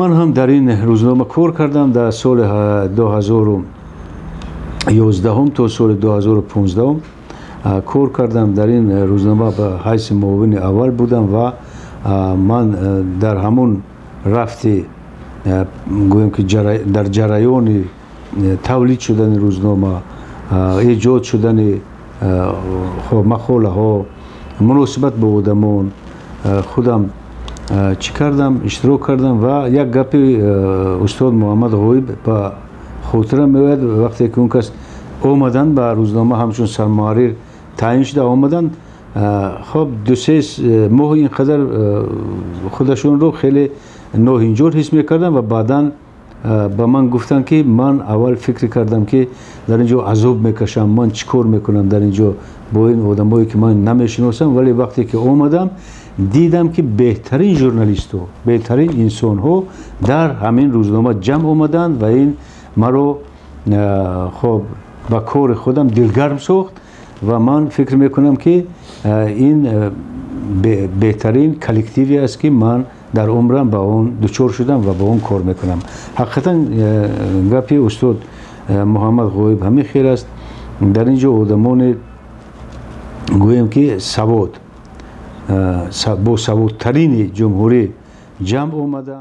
Ман ҳам дар ин рӯзнома кор кардам дар соли 2011 то соли 2015 кор кардам. Дар ин рӯзнома ба ҳайси муовини аввал будам ва ман дар ҳамон рафти, гӯем ки, дар ҷараёни тавлид шудани рӯзнома, эҷод шудани мақолаҳо, муносибат бо одамон худам чӣ кардам, иштирок кардам. Ва як гапи устод Муҳаммад Ғоиб ба хотирам меояд. Вақте ки он кас омаданд ба рӯзнома, ҳамчун сармуҳаррир таъин шуда омаданд, хоб, 2-се моҳ ин қадар худашонро хеле ноҳинҷор ҳис мекардам ва баъдан ба ман гуфтанд, ки ман аввал фикр кардам, ки дар ин ҷо азоб мекашам, ман чӣ кор мекунам дар ин ҷо бо ин одамое, ки ман намешиносам, вале вақте ки омадам, дидам, ки беҳтарин журналистҳо, беҳтарин инсонҳо дар ҳамин рӯзнома ҷамъ омаданд ва ин маро, хоб, ба кори худам дилгарм сохт ва ман фикр мекунам, ки ин беҳтарин коллективе аст, ки ман дар умрам ба он дучор шудам ва ба он кор мекунам. Ҳақиқатан, гапи устод Муҳаммад Ғоиб ҳамин хел аст. Дар ин ҷо одамоне, гӯем ки, савод босаводтарини ҷумҳурӣ ҷамъ омаданд.